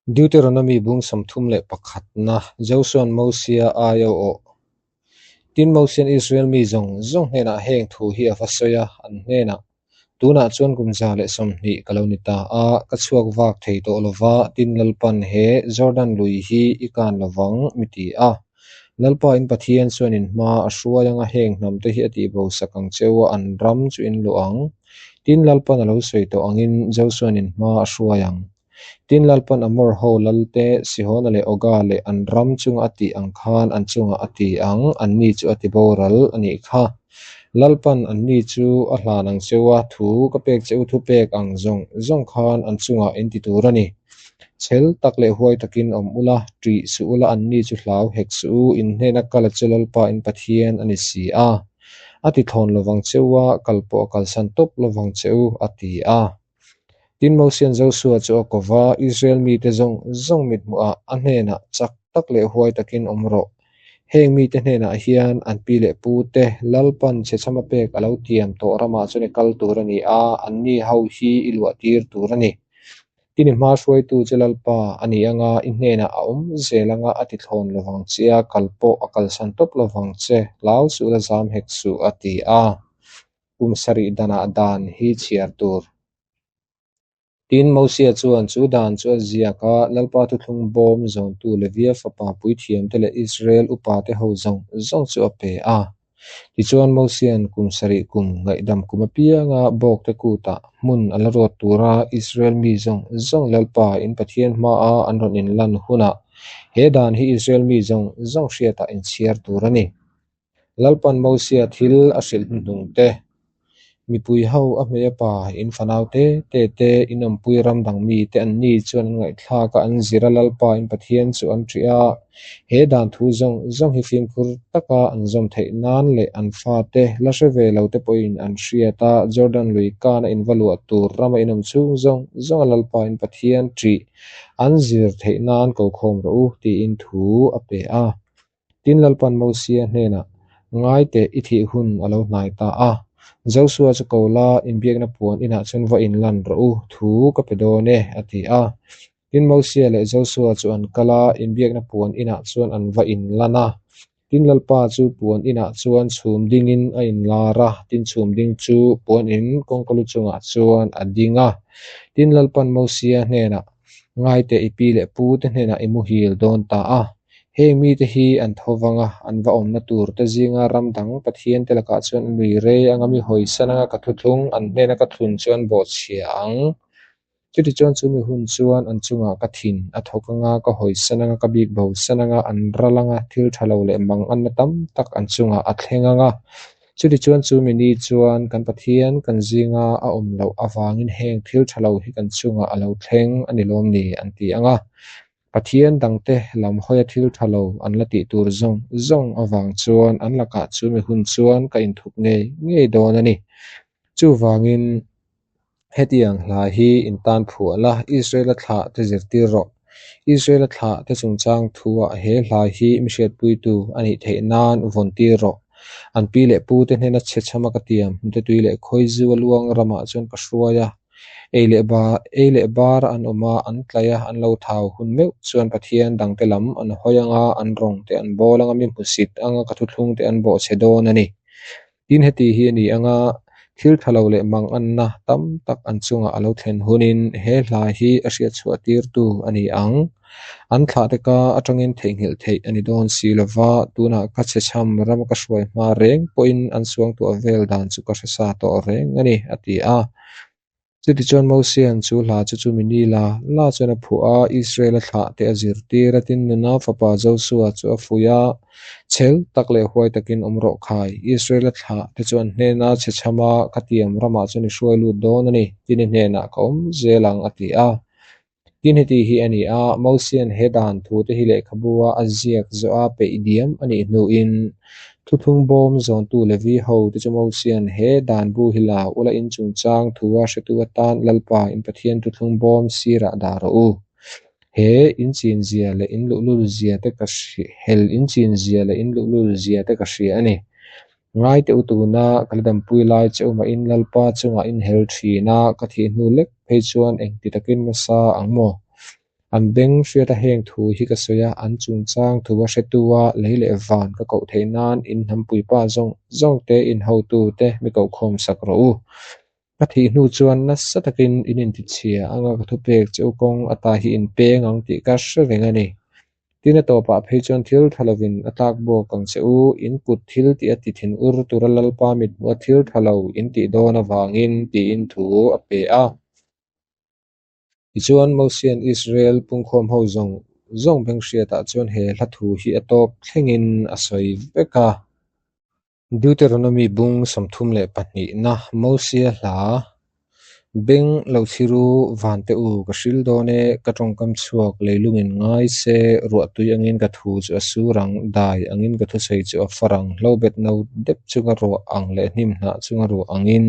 Deuteronomy bung 31 na Josuan Mosia ai a awh. Tin, Mosian Israel mi zawng zawng hnenah heng thu hi a va sawi a, an hnenah, Tunah chuan kum 120 ka lo ni ta a, ka chhuak vak thei tawh lo va, tin Lalpan he Jordan lui hi i kan lo vang, mi ti a. Lalpa in Pathian chuan in hma a hruai anga heng hnam te hi a tihbo sak ang cheu a, an ram chu in luh ang. Tin, Lalpan a lo sawi tawh angin Josuan in hma a hruai ang. Tin, Lalpan Amor ho lalte, Sihona leh Oga leh an ram chunga a tih ang khan an chungah a ti ang, anni chu a ti boral a nih kha. Lalpan anni chu a hlan ang cheu a, thu ka pek che u thupek ang zawng zawng khan an chungah in ti tur a ni. Chhel tak leh huai takin awm ula, ṭih suh ula anni chu hlau hek suh u, in hnena kal a che Lalpa in Pathian a ni si a. A ti thlawn lovang che u a, kal pawh a kalsan tawp lovang che u, a ti a. Tin, Mosian Josua chu a ko va, Israel mite zawng zawng mithmuhah a hnenah chak tak leh huai takin awm rawh. Heng mite hnenah hian an pi leh pute Lalpan chhechhama pek a lo tiam tawh ramah chuan i kal tur a ni a, anni ho hi i luah tir tur a ni. Tin, i hma hruaitu che Lalpa a ni anga i hnenah a awm zel anga a ti thlawn lovang che a, kal pawh a kalsan tawp lovang che, hlau suh la zam hek suh, a ti a. Kum sarih danah dan hi chhiar tur. Tin, Mosia chuan chu dan chu a ziak a, Lalpa thuthlung bawm zawntu Levia fapa puithiamte leh Israel upate ho zawng zawng chu a pe a. Tichuan, Mosia'n kum sarih kum ngaihdam kum apianga bawkte kutah hmun a la ruat tura Israel mi zawng zawng Lalpa in Pathian hmaa an rawn inlan hunah he dan hi Israel mi zawng zawng hriatah inchhiar tur a ni. Lalpan Mosia thil a hrilh hnuhnung te, Mipui ho a hmei a pa, in fanau te te te, in awmpui ram dang mi te an ni chuan an ngaihthlak a, an zir a, Lalpa in Pathian chu an ṭih a, he dan thu zawng zawng hi fimkhur taka an zawm theih nan leh an fate la hre ve lo te pawhin an hriat a, Jordan lui kana in va luah tur rama in awm chhung zawng zawng a Lalpa in Pathian ṭih an zir theih nan ko khawm rawh u tiin thu a pe a. Tin, Lalpan Mosia hnenah, Ngai teh, i thih hun a lo hnai ta a. Josua chu ko la, inbiakna puan inah chuan va inlan rawh u, thu ka pe dawn e, a ti a. Tin, Mosia leh Josua chu an kal a, inbiakna puan inah chuan an va inlan a. Tin, Lalpa chu puan inah chuan chhum dingin a inlar a, tin, chhum ding chu puan in kawngka lu chungah chuan a ding a. Tin, Lalpan Mosia hnenah, Ngai teh, i pi leh pute hnenah i muhil dawn ta a. Heng mite hi an tho vang a, an va awmna tur te zinga ram dang Pathian te lakah chuan an nui rei anga mi hawisan anga ka thuthlung an hnena ka thlun chu an bawhchhia ang. Chutichuan chu mi hun chuan an chungah ka thin a thawk anga, ka hawisan anga, ka bik bosan anga, an ral anga, thil tha lo leh mang anna tam tak an chungah a thleng anga. Chutichuan chu mi ni chuan kan Pathian kan zinga a awm loh avangin heng thil tha lo hi kan chungah a lo thleng a ni lawm ni an ti anga. Pathian dangte lam hawia thil tha lo an la tih tur zawng zawng avang chuan an lakah chu mi hun chuan ka inthup ngei ngei dawn a ni. Chuvangin hetiang hla hi in tan phuah la, Israela thlah te zirtir rawh. Israela thlah te chungchang thuah he hla hi mi hriatpuitu a nih theih nan vawn tir rawh. An pi leh pu te hnena chhe chhama ka tiam, hnute-tui leh khawizu a luang ramah chuan ka hruai a. Ei leh ba ei leh bar an awm a, an tlaih a, an lo thau hun meuh chuan Pathian dangte lam an hawi ang a, an rawng te an bawl ang a, mi hmusit ang a, ka thuthlung te an bawhchhe dawn a ni. Tin, heti hi a ni ang a, thil tha lo leh mang anna tam tak an chungah a lo thlen hunin he hla hi a hriatchhuah tirtu a ni ang. An thlahte ka atangin theihnghilh theih a ni dawn si lo va, tunah ka chhechham ram ka hruai hma reng pawhin an suangtuah vel dan chu ka hre sa tawh reng a ni, a ti a. Chutichuan Mosia'n chu hla chu chu mi ni la la chuan a phuah a, Israel-a thlahte a zirtir a, tin nuna fapa Josua chu a fuih a, Chhel tak leh huai takin awm rawh khai, Israel-a thlahte chu an hnena chhechham a, ka tiam ramah chuan i hruai lut dawn a ni, tin i hnenah ka awm zel ang, a ti a. Tin heti hi a ni a, Mosia'n he dan thute hi lehkhabu-a a ziak zawh a peih diam a nih hnuin, thuthlung bawm zawntu Levi ho te chu Mosia'n he dan bu hi la ula in chungchang thua hretu atan Lalpa in Pathian thuthlung bawm sirah dah rawh u. He in chin zia leh in luhlul zia te ka hel in chin zia leh in luhlul zia te ka hria a ni. Ngai teh u tuna ka la dampui lai che u mahin Lalpa chungah in hel thin a, ka thih hnu lek phei chuan engti takin nasa ang maw? An beng hriata heng thu hi ka sawi a, an chungchang thu a hretu a, lei leh van ka koh theih nan in hnampuipa zawng zawng te, in hotu te mi kohkhawm sak rawh u. Ka thih hnu chuan nasa takin in intichhia anga ka thupek che u kawng ata hi in peng ang tih ka hre reng a ni. Tin a tawpah phei chuan thil tha lovin a tlak bawk ang che u, in kut thil tih a ti thin ur tura Lalpa mithmuha thil tha lo in tih dawn avangin tiin thu a pe a. Tichuan, Mosia'n Israel pungkhawm ho zawng zawng benghriatah chuan he hla thu hi a tawp thlengin a sawi vek a. Deuteronomy bung 32na Mosia hla, Beng lo chhir u, vante u, ka hril dawn e, ka tawngkam chhuak leilungin ngai se, ruahtui angin ka thu chu a sur ang, dai angin ka thusawi chu a far ang, hlobet no dep chunga ruah ang leh hnim hnah chunga ruah angin.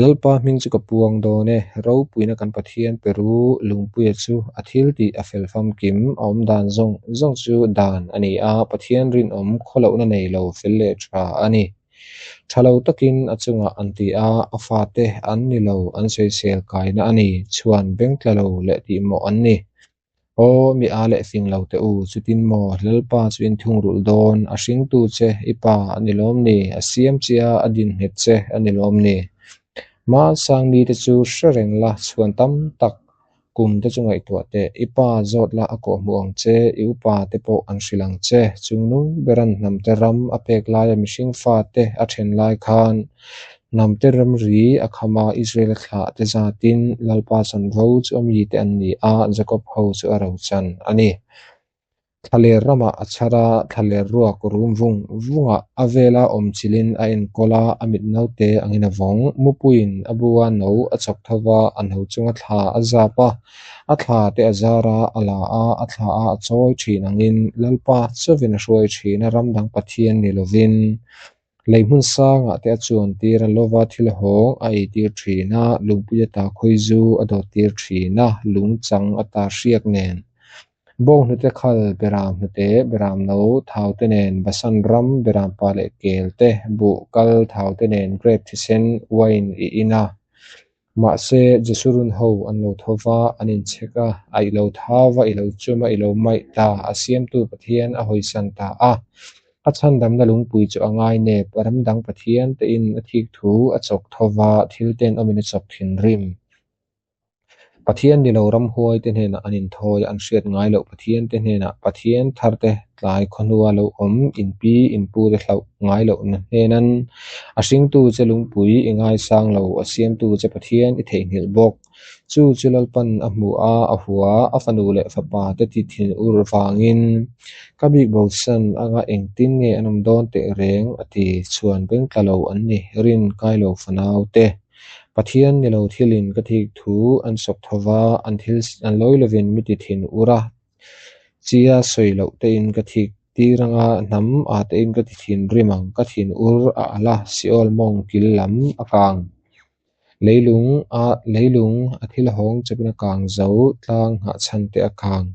Lalpa hming chu ka puang dawn e, ropuina kan Pathian pe ru, Lungpuia chu a thil tih a fel famkim, a awm dan zawng zawng chu dan a ni a, Pathian rinawm khawlohna nei lo fel leh tha a ni. Tha lo takin a chungah an ti a, a fate an ni lo, an sawisel kaina a ni, chhuan bengtla lo leh tihmawh an ni. Aw, mi a leh fing lo teh u, chutin maw Lalpa chu in thungrulh dawn, a hringtu che i pa a ni lawm ni, a siam che a, a din nghet che a ni lawm ni. Hmasang ni te chu hre reng la, chhuan tam tak kum te chu ngaihtuah teh, i pa zawt la a kawhhmuh ang che, i upa te pawh an hrilh ang che, chungnung beran hnamte ram a pek laia mihring fate a then lai khan Hnamte ramri a kham a, Israel-a thlah te zatin Lalpa chanvo chu a mite an ni a, Jakob ho chu a rochan a ni. Thlaler ramah a chhar a, thlaler ruak rum vung vungah a vela awm chilhin a enkawl a, a mit naute angin a vawng. Mupuiin a bu a no a chawk tho va, a no chunga thla a zap a, a thla te a zar a, a la a, a thla a a chawi thin angin Lalpa chauhin a hruai thin a, ram dang Pathian ni lovin. Lei hmun sangah te a chuan tir a lova thil hawng a ei tir thin a, lungpui ata khawi zu a dawt tir thin a, lung chang ata hriak nen. Bawng hnute khal, beram hnute, beram no, thau te nen, Basan ram, beram pa leh kel te, buh kal thau te nen grape thisen, wine, i in a. Mahse, Jesurun ho an lo tho va, an inchhek a, a i lo thau va, i lo chum a, i lo maih ta, a siamtu Pathian a hawisan ta a. A chhandamna lungpui chu a ngai nep, ram dang Pathian tein a thik thu a chawk tho va, thil ten awmin a chawk thinrim. Pathian ni lo ramhuai te hnenah an inthawi a, an hriat ngai loh Pathian te hnenah Pathian thar te tlai khawhnua lo awm inpi inpu te hlauh ngai lohna hnenan a hringtu che lungpui i ngaisang lo, a siamtu che Pathian i theihnghilh bawk. Chu chu Lalpan a hmu a, a hua, a fanu leh fapa te ti thin ur vangin ka bik bosan anga engtin nge an awm dawn teh reng a ti chhuan bengtla lo an ni, rin kai lo fanau te. Pathian ni lo thilin ka thik thu an sawk tho va, an thil an lawi lovin mi ti thin ur a, chia sawi loh tein ka thik tir anga hnam ah tein ka ti thin rim ang, ka thin ur a alh a, Seol mawng kil lam a kang. Leilung a leilung a thil hawng chawpin a kang zo, tlang nghahchhan te a kang.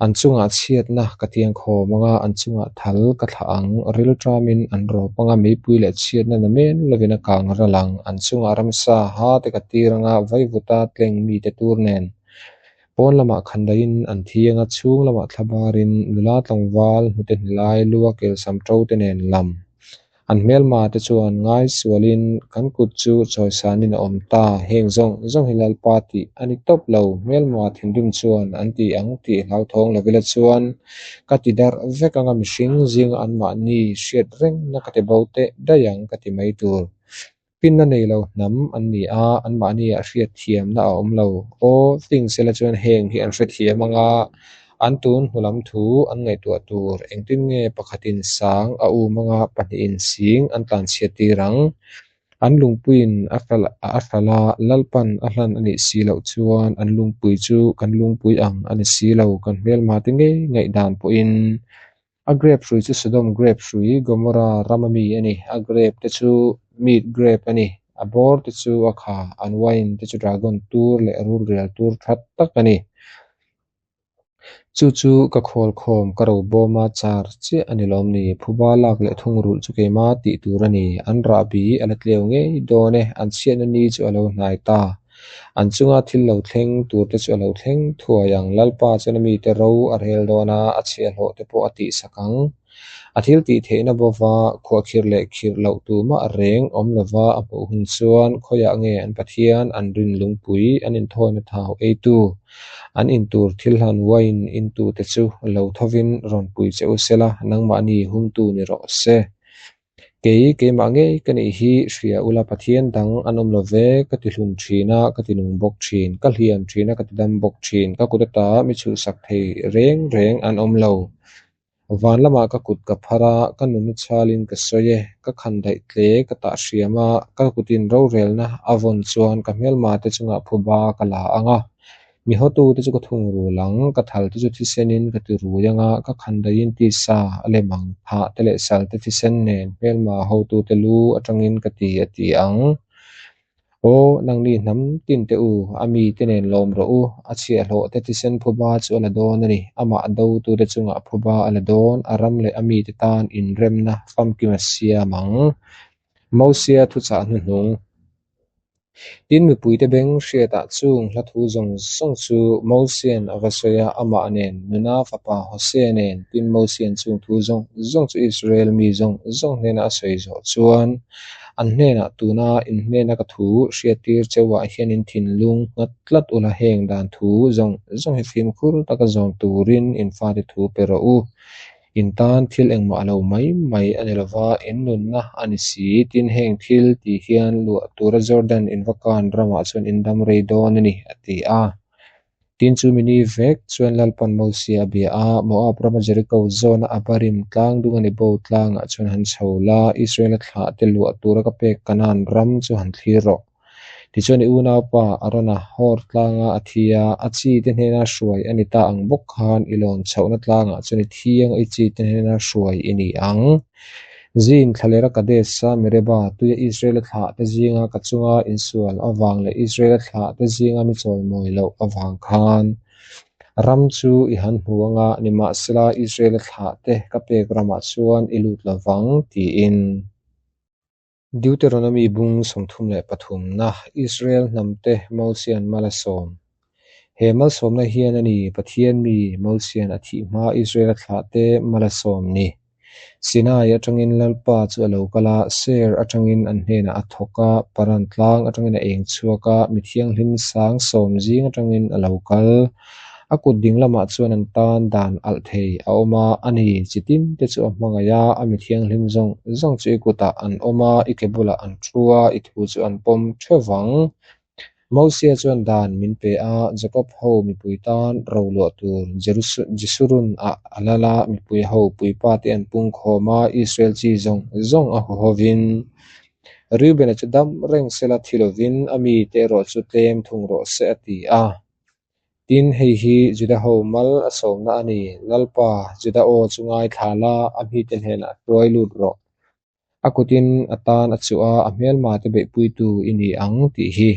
An chungah chhiatna ka tiang khawm anga, an chungah thal ka thlah ang, rilṭamin an rawp anga, meipui leh chhiatna na men lovin a kang ral ang, an chungah ramsa ha te ka tir anga, vaivuta tleng mite tur nen. Pawn lamah khandaiin an thi anga, chhung lamah thlabarin nula tlangval hnute hnilai lua kelsam ṭo te nen lam. An hmelma te chuan ngai sualin kan kut chu chawisanin a awm ta, heng zawng zawng hi Lalpa tih a ni tawp lo, hmelma thinrim chuan an ti ang tih hlauthawng lovila chuan ka ti darh vek anga mihring zinga anmahni hriat rengna ka ti bo teh daih ang ka ti mai tur. Finna nei lo hnam an ni a, anmahniah hriatthiamna a awm lo. Aw, fing sela chuan heng hi an hrethiam anga an tun hnu lam thu an ngaihtuah tur. Engtin nge pakhatin sang a um anga pahnihin sing an tlanchhiat tir ang? An lungpuiin a hral a, Lalpan a hlan a nih si loh chuan an lungpui chu kan lungpui ang a ni si lo, kan hmelmate ngei ngaihdan pawhin. A grape hrui chu Sodom grape hrui, Gomorra rama mi a ni. A grape te chu meat grape a ni. A bawr te chu a kha, an wine te chu dragon tur leh rulrial tur tha tak a ni. Chu chu ka khawl khawm, ka ro bawm a char chiah a ni lawm ni? Phuba lak leh thungrulh chu keima tih tur a ni. An rahbi a la tleu ngei dawn e, an chhiatna ni chu a lo hnai ta. An chunga thil lo thleng turte chu a lo thleng thuai ang. Lalpa chuan a mite ro a rel dawn a, a chhiahhlawhte pawh a tihsak ang. A thil tih theihna bova khuahkhirh leh khirh loh tumah reng awm lova a hmuh hun chuan khawiah nge an Pathian, an rin lungpui, an inthawina thau eitu, an intur thil hlan wine intute chu lo thovin rawn pui che u sela, nangmahni humtu ni rawh se. Kei, keimah ngei ka nih hi hria ula Pathian dang an awm lo ve, ka ti hlum thin a, ka ti nung bawk thin, ka hliam thin a, ka ti dam bawk thin, ka kut ata mi chhuhsak thei reng reng an awm lo. Van lamah ka kut ka phar a, ka nunna chhalin ka sawi e, ka khan daih tle ka tah hriam a, ka kutin rorelna a vawn chuan ka hmelma te chungah phuba ka la ang a, mi hawtute chu ka thungrul ang, ka thal te chu thisenin ka ti rui ang a, ka khan daihin tisa a lem ang, thah te leh sal te thisen nen hmelma hotute lu atangin ka ti a ti ang. Aw, nangni hnam tin teh u, a mite nen lawm rawh u, a chhiahhlawh te thisen phuba chu a la dawn a ni, amah dotute chungah phuba a la dawn, a ram leh a mite tan inremna famkim a siam ang. Mosia thuchah hnuhnung. Tin, mipuite beng hriatah chung hla thu zawng zawng chu Mosian a va sawi a, amah nen, Nuna fapa Hosea nen, tin Mosian chung thu zawng zawng chu Israel mi zawng zawng hnena a sawi zawh chuan, An hnenah tuna in hnena ka thu hriattir cheuhah hian in thinlung nghat tlat ula heng dan thu zawng zawng hi fimkhur taka zawm turin in fate thu pe rawh u. In tan thil engmah lo mai mai a ni lova, in nunna a ni si. Tin, heng thil ti hian luah tura Jordan in va kan ramah chuan in dam rei dawn a ni, a ti a. Tin, chu mini vek chuan Lalpan Mosia a bia a, Moab rama Jeriko zawna Abarim tlang dunga Nebo tlangah chuan han chho la, Israela thlahte luah tura ka pek Kanaan ram chu han thlir rawh. Tichuan i unaupa Arona Hor tlanga a thi a, a chite hnena hruai a ni ta ang bawk khan i lawn chhohna tlangah chuan i thiang a i chite hnena hruai i ni ang. Zin thlalera Kadesh-a Meribah tuia Israela thlahte zinga ka chunga insual avang leh Israela thlahte zinga mi chawimawi loh avang khan ram chu i han hmu anga, nimahsela Israela thlahte ka pek ramah chuan i lut lo vang, tiin. Deuteronomy bung 33na Israel hnamte Mosian mal a sawm. He malsawmna hian a ni Pathian mi Mosian a thih hma Israela thlahte mal a sawm ni. Sinai atangin Lalpa chu a lo kal a, Seir atangin an hnenah a thawk a, Paran tlang atangin a eng chhuak a, mi thianghlim sang sawm zing atangin a lo kal. A kut ding lamah chuan an tan dan alh thei a awm a, a ni, chi tin te chu a hmangaih a, a mi thianghlim zawng zawng chu i kutah an awm a, i ke bulah an thu a, i thu chu an pawm theuh vang. Mosia chuan dan min pe a, Jakob ho mipui tan ro luah tur Jesurun ah a lal a, mipui ho puipa te an pung khawm a, Israel chi zawng zawng a huhovin Reuben-a chu dam reng sela thi lovin a mite erawh chu tlem thung rawh se a ti a. Tin, hei hi Juda ho mal a sawmna a ni, Lalpa, Juda aw chu ngaithla la, a mite hnenah hruai lut rawh. A kutin a tan a chuh a, a hmelma te beihpuitu i ni ang tih hi.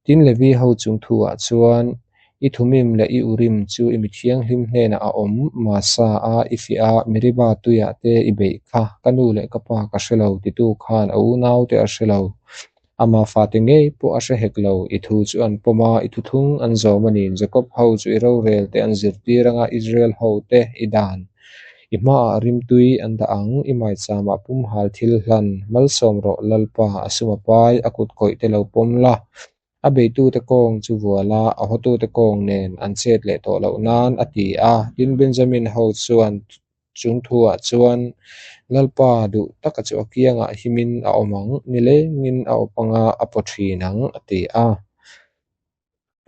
Tin, Levi ho chung thuah chuan, I Thumim leh i Urim chu i mi thianghlim hnenah a awm, Masa a i fiah a, Meriba tuiah te i beih kha, ka nu leh ka pa ka hre lo titu khan a unaute a hre lo. Ama fate ngei pawh a hre hek lo, i thu chu an pawm a, i thuthlung an zawm a ni. Jakob ho chu i rorel te an zirtir anga Israel ho te i dan. I hmaah rimtui an dah ang, i maicham ah pumhal thil hlan. Malsawm rawh Lalpa, a sum a pai, a kut kawih te lo pawm la. A beitute kawng chu vual a, a hawtute kawng nen an chet leh tawh loh nan, a ti a. Tin, Benjamin ho chuan Chung thuah chuan Lalpa duh taka chu a kiangah himin a awm ang, nilengin a awp anga a paw thin ang, a ti a.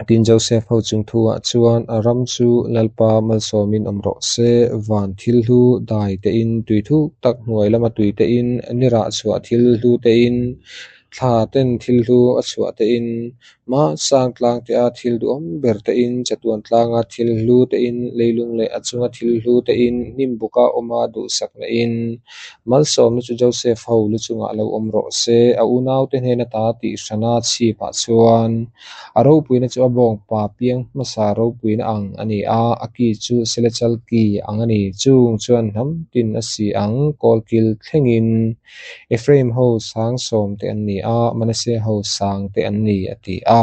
Tin, Joseph ho chung thuah chuan a ram chu Lalpa malsawmin awm rawh se, van thil hlu dai tein, tui thuk tak hnuai lama tui tein, ni rah chhuah thil hlu tein, thla ten thil hlu a chhuah tein, Mah sang tlang te a thil duhawm ber te in, chatuan tlanga thil hlu te in, leilung leh a chunga thil hlu te in, hnim buka awma duhsakna in. Malsawmna chu Joseph ho lu chungah lo awm rawh se, a unaute hnena ta tih hrana chhipah chuan a ropuina chu a bawngpa piang hmasa ropuina ang a ni a, a ki chu Selechal ki ang a ni. Chung chuan hnam tin a si ang, kawlkil thlengin. Ephraim ho sang sawm te an ni a, Manasseh ho sang te an ni, a ti a.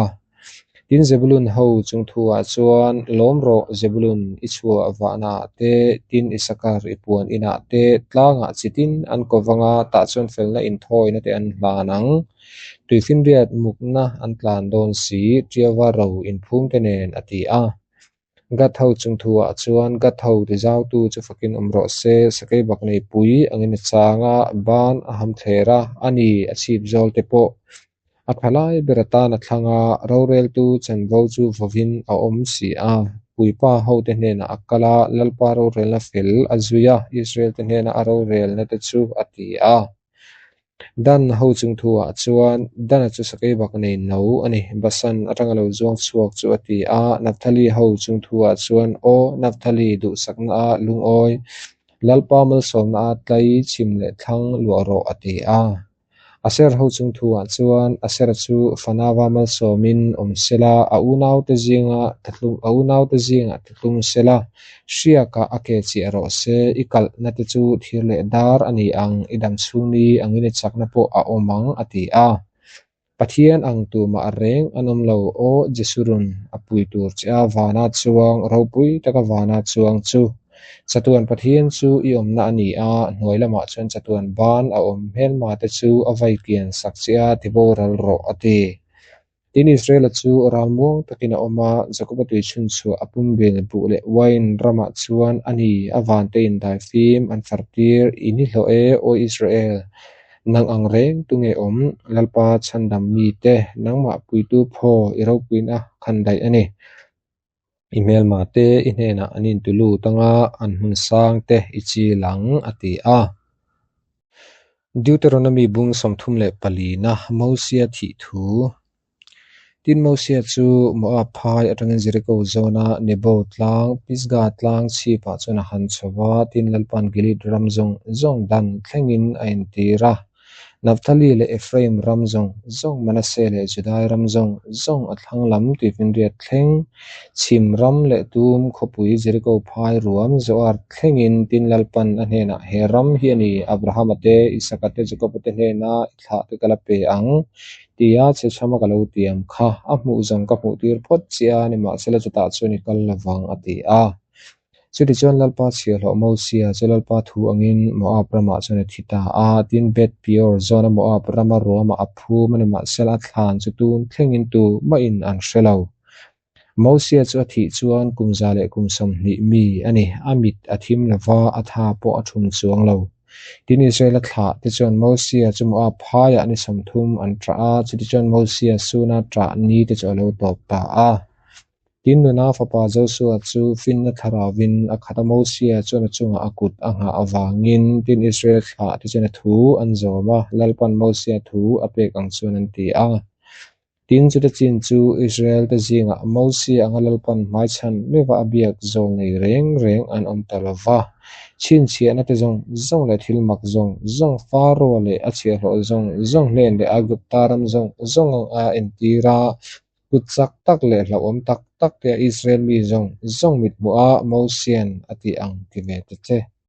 Tin, Zebulun ho chung thuah chuan, Lawm rawh, Zebulun, i chhuah vahnaah te, tin, Isakar i puan inah te, tlangah chi tin an ko vang a, tah chuan felna inthawina te an hlan ang. Tuifinriat mukna an tlan dawn si, Tiauva ro inphumte nen, a ti a. Gad ho chung thuah chuan, Gad ho tizautu chu fakin awm rawh se, sakeibak nei pui angin a chang a, ban a ham thler a, a ni, a chhip zawl te pawh a tha lai ber atan a thlang a, roreltu chanvo chu vawin a awm si a. Puipa hote hnenah a kal a, Lalpa rorelna fel a zui a, Israel te hnena a rorelna te chu a ti a. Dan ho chung thuah chuan, Dana chu sakeibak nei no a ni, Basan atanga lo zuang chhuak chu a ti a. Naphtali ho chung thuah chuan, Aw, Naphtali, duhsakna a lungawi, Lalpa malsawmna a tlai chhim leh thlang luah rawh, a ti a. Aser ho chung thuah chuan, Asera chu fanava malsawmin awm sela, a unaute zinga a unaute zingah thlatlum sela, hriakah a ke chiah rawh se, i kalhna te chu thir leh dar a ni ang, i dam chhung ni angin i chakna pawh a awm ang, a ti a. Pathian ang tumah reng an awm lo, aw Jesurun, a pui tur che a vana chuang, ropui taka vana chuang chu. Chatuan Pathian chu i awmna a ni a, hnuai lamah chuan chatuan ban a awm hmelma te chu a vai kian sak che a, ti boral rawh, a ti. Tin, Israela chu ralmuang takin a awm a, Jakoba tui chhunchhuah a pumbil buh leh uain ramah chuan a ni, a vante indaifim an fartir, i ni hlawh e, aw Israel, nang ang reng tu nge awm, Lalpa chhandam mite, nangmah puitu phaw i ropuina khan daih a ni. I hmelma te i hnenah an intu lut anga an hmun sang te i chil ang, a ti a. Deuteronomy bung 34na Mosia thih thu. Tin, Mosia chu Moab phai atangin Jeriko zawna Nebo tlang, Pisgah tlang chhipah chuan a han chho va, tin Lalpa'n Gilead ram zawng zawng dan thlengin a entir a. Naphtali leh Ephraim ram zawng zawng, Manasseh leh Judai ram zawng zawng a thlang lam tuifinriat thleng, chhim ram leh tum khawpui Jeriko phai ruam Zoar thlengin tin Lalpan a hnenah, He ram hi a ni, Abrahama te, Isaka te, Jakoba te hnena i thlah te ka la pe ang, tia chhechhama ka lo tiam kha, a hmuh zawng ka hmuhtir phawt che a, nimahsela chutah chuan i kal lovang, a ti a. Chutichuan Lalpa chhiahhlawh Mosia chu Lalpa thu angin Moab ramah chuan a thi ta a, tin Beth Peor zawna Moab rama ruamah a phum a ni mahsela a thlan chu tun thlengin tu mahin an hre lo. Mosia chu a thih chuan kum 120 mi a ni, a mit a thim lo va, a tha pawh a thum chuang lo. Tin Israela thlah te chuan Mosia chu Moab phaiah ni 30 an ṭah a, chutichuan Mosia suna ṭah ni te chu a lo tawp ta a. Tin, Nuna fapa Josua chu finna thlarauvin a khat a, Mosia chuan a chungah a kut a nghah avangin tin Israel thlah te chuan a thu an zawm a, Lalpan Mosia thu a pek ang chuan an ti a. Tin, chuta chin chu Israel te zingah Mosia anga Lalpan hmaichhan meuha a biak zawl nei reng reng an awm ta lo va. Chhinchhiahna te zawng zawng leh thil mak zawng zawng, Faraoa leh a chhiahhlawh zawng zawng hnen leh Aigupta ram zawng zawng ang a entir a, Kut chak tak leh hlauhawm tak tak te a Israel mi zawng zawng mithmuh a Mosian a tih ang ti ve ta che.